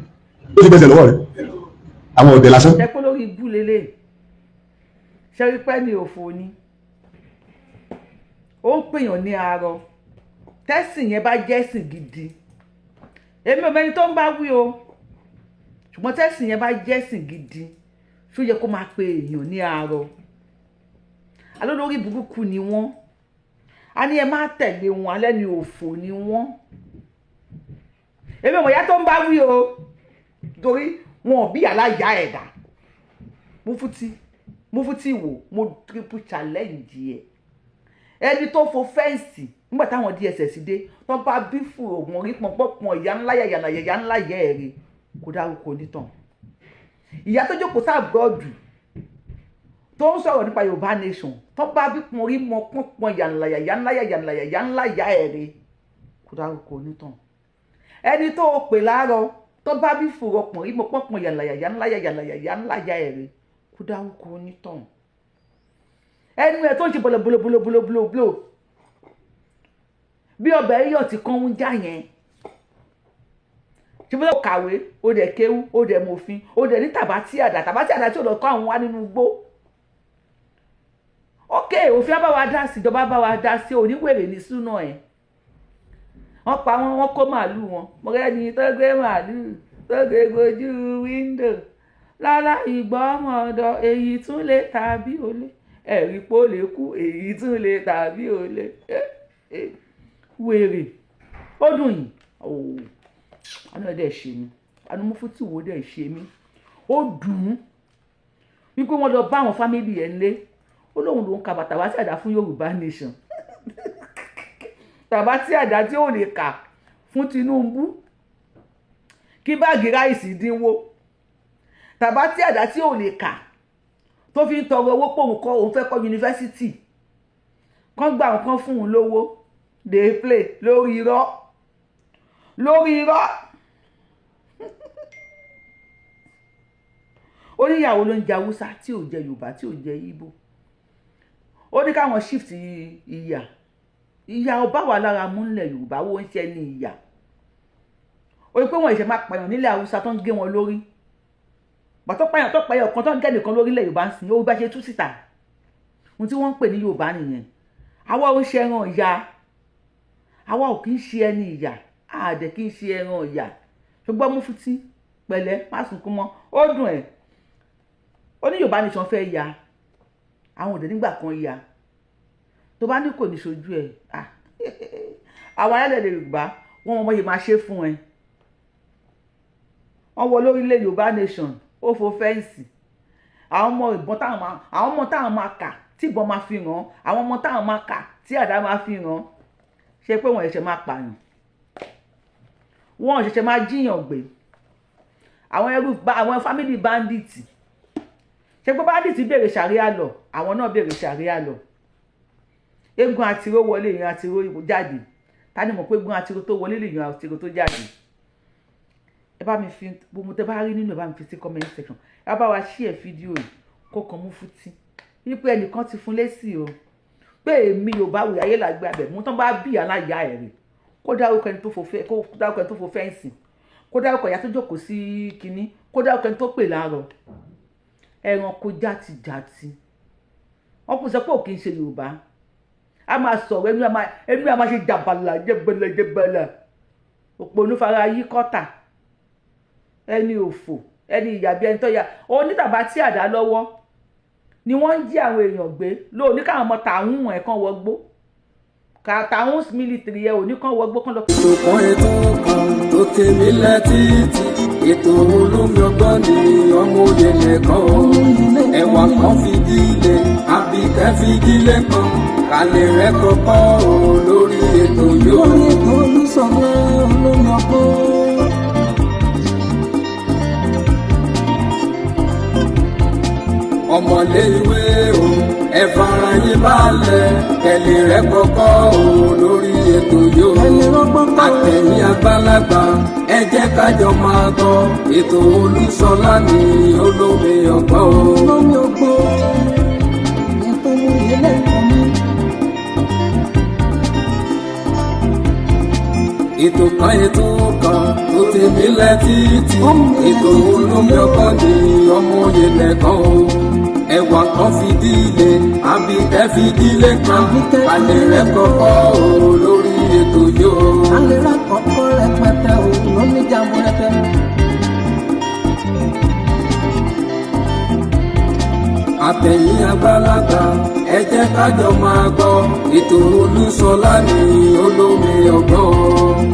tó ti bẹ̀sẹ̀ lọ́wọ́ rẹ̀ àwọn ọ̀dẹ̀ lásán. Ṣe pé lórí ibú lélẹ̀ ṣe rí pẹ́ ní òfò ni ó ń pèèyàn ní arọ. Tẹ́sìn yẹn bá jẹ́sìn gidi, èmi ò mẹ́ni tó ń bá wí o, ṣùgbọ́n tẹ́sìn yẹn bá jẹ́sìn gidi, ṣó yẹ kó máa pe èèyàn ní arọ? Alólórí burúkú ni wọ́n. A ní ẹ má tẹ̀lé wọn, alẹ́ ni òfò ni wọ́n. Èmi ò mọ̀ ìyá tó ń bá wí o, torí wọn ò bí aláya ẹ̀dá. Mufti, Mufti wò, mo triple challenge ẹ̀. Ẹni tó fo fence nígbà táwọn DSS dé, tó bá bí fún ògùn orí pọnpọ́npọ́n ìyá ńlá yàyànà yàyà ńlá yẹ ẹ̀rẹ̀ kó dárúkọ onítàn. Ìyá tó jókòó sí abroad tó ń sọ̀rọ̀ nípa Yorùbá nation, tó bá bí pọn orí mọ pọ́npọ́n yànlá yàyà ńlá yàyànà yàyà ńlá yà ẹ̀rẹ̀ kó dárúkọ onítàn. Ẹni tó o pè láàárọ̀ Tó bá bí fòrọ̀pọ̀n rí mo pọ̀pọ̀n yàlàyàyà ńlá yàlàyàyà ńlá ya ẹ̀rẹ̀ kó dárúkọ onítọ̀hún. Ẹnu ẹ̀ tó ń ṣe bọ̀lọ̀bọ̀lọ̀bọ̀lọ̀bọ̀lọ̀ bí ọbẹ̀ iyọ̀ tí kan ń já yẹn, ṣe bọ́lá kàwé, ó dẹ̀ kéwú, ó dẹ̀ mòfin, ó dẹ̀ ní tàbátì àdá, tàbátì àdá tí ò lọ kọ́ àwọn wá nínú igbó. Ok, òfin á bá wa dá sí, ìjọba bá wa dá sí. Oníwèrè ní súná ẹ̀. Wọ́n pa wọ́n, wọ́n kó màálù wọn. Mo rẹ́ni tó gbé màálù tó gbé gbojú window lálá ìgbọ́mọ̀dọ̀. Èyí tún lè tàbí olè ẹ̀rí pó lè kú, èyí tún lè tàbí olè wèrè. Ó dùn yìí ooo, àánú ẹ̀ dẹ̀ ṣe mí, àánú Mufti wo dẹ̀ ṣe mí. Ó dùn ún wípé wọ́n lọ bá àwọn family ẹ̀ ńlé. Ó lóun lòún ka bàtà wá sí àdá fún Yorùbá Nation, tàbá tí àdá tí ò lè kà fún Tinubu kí bag rice dínwó, tàbá tí àdá tí ò lè kà tó fi ń tọrọ owó pòun kọ́ òun fẹ́ kọ́ yunifásitì kán gbà nǹkan fún un lówó. Dey play lórí irọ́, lórí irọ́. Oníyàwó ló ń jẹ Haúsá tí ò jẹ Yorùbá, tí ò jẹ Ìgbò. Ó ní káwọn shift ìyà. Ìyà ọba wà lára múlẹ̀ Yorùbá wo ń ṣe ní ìyà. Ó ní pé wọ́n ìṣe máa pààyàn nílẹ̀ Haúsá tó ń gé wọn lórí pàtó, pààyàn tó pààyàn kan tó ń gé nìkan lórílẹ̀ Yorùbá ń sìn. Ó bá ṣe tú síta ohun tí wọ́n ń pè ní Yorùbá nìyẹn. Àwa ò ń ṣe ẹran ìyà, àwa ò kì í ṣe ẹni ìyà, àdẹ̀ kì í ṣe ẹran ìyà. Ṣùgbọ́n Mufti, pẹ̀lẹ́, má sunkún mọ́. Ó dùn ẹ̀. Ó ní Yorùbá Nation fẹ́ ya àwọn òde nígbà kan ya tó bá ní kò ní ṣojú ẹ̀. Àwọn alálẹ̀ Yorùbá, wọ́n mọ̀ yìí máa ṣe fún ẹ. Wọ́n wọ lórílẹ̀ Yorùbá Nation, ó fo fence. Àwọn ọmọ ìbọn táwọn máa, àwọn ọmọ táwọn máa kà tí ìbọn máa fi ràn, àwọn ọmọ táwọn máa kà tí àdá máa fi ràn. Ṣe pé wọ́n ṣẹ̀ṣẹ̀ máa pààyàn, wọ́n ṣẹ̀ṣẹ̀ máa jíyàn gbé àwọn ẹrú, àwọn family bandit. Ṣe pé bandit béèrè sàríà lọ, àwọn náà béèrè sàríà lọ. Eégún àtiró wọlé, èèyàn àtiró jáde. Ta ni mọ̀ pé eégún àtiró tó wọlé lè yan àtiró tó jáde? Ẹ bá mi fi gbogbo tẹ bá rí nínú ẹ, bá mi fi sí comment section. Ẹ bá wa share fídíò yìí kó kan Mufti wípé ẹnìkan ti fún lésì o, pé èmi Yorùbá wòye ayé làgbé abẹ mú tán bá bí aláya ẹ̀ rè, kó dárúkọ ẹni tó fò, kó dárúkọ ẹni tó fò fence, kó dárúkọ ìyá tó jókòó sí kínní, kó dárúkọ ẹni tó pè láàárọ̀. Ẹranko játijàti, wọn kò sọ pé ò kì í ṣe Yorùbá. A máa sọ̀rọ̀, ẹnu a máa ṣe jàbàlà jẹbẹlẹ jẹbẹlẹ. Òpònú fara yí kọ́tà, ẹni òfò, ẹni ìyàbí, ẹni tó ya onítàbá tí àdá lọ́wọ́ ni wọ́n ń jí àwọn èèyàn gbé lóòní, káwọn ọmọ tààrùn ẹ̀ kan wọgbó, tààrùn military ẹ̀ òní kan wọgbó kan lọ. Ètò kan, ètò kan tó tèmi lẹ́tìtì, ètò olómi ọgbọ́n ni ọmọ òye nìkan o. Ẹwà kan fìdílé, àbíkẹ́ fìdílé kan kálẹ̀ rẹ̀ kọ́kọ́ o lórí ètò yóò. Lórí ètò Olúṣọlá olómi ọgbọ́n. Ọmọlé ìwé o, ẹ fara yín balẹ̀, kẹlẹ̀ rẹ̀ kọ́kọ́ o lórí ètò yóò. Ẹni rọ́gbọ́n kọ́. Àtẹ̀yìn àgbàlagbà, ẹ jẹ́ kájọ máa gbọ́ ètò Olúṣọlá ní olómi ọgbọ́n o. Olómi ọgbọ́n ètò oyè lẹ́kọ̀ọ́ mi. Ètò kan, ètò kan tó ti mílẹ̀ títì, ètò olómi ọgbọ́n ní ọmọ òye lẹ́kọ̀ọ́ o. Ẹwà kan fìdílé, àbíkẹ́ fìdílé kan alẹ́ rẹ̀ kọ́kọ́ o lórí ètò yóò. Alẹ́ rà kọ́kọ́ rẹpẹtẹ o lóní jàmbó rẹpẹ. Àtẹ̀yìn àgbàlagbà, ẹ jẹ́ kájọ máa gbọ́ ètò Olúṣọlá ní olómi ọgbọ́n.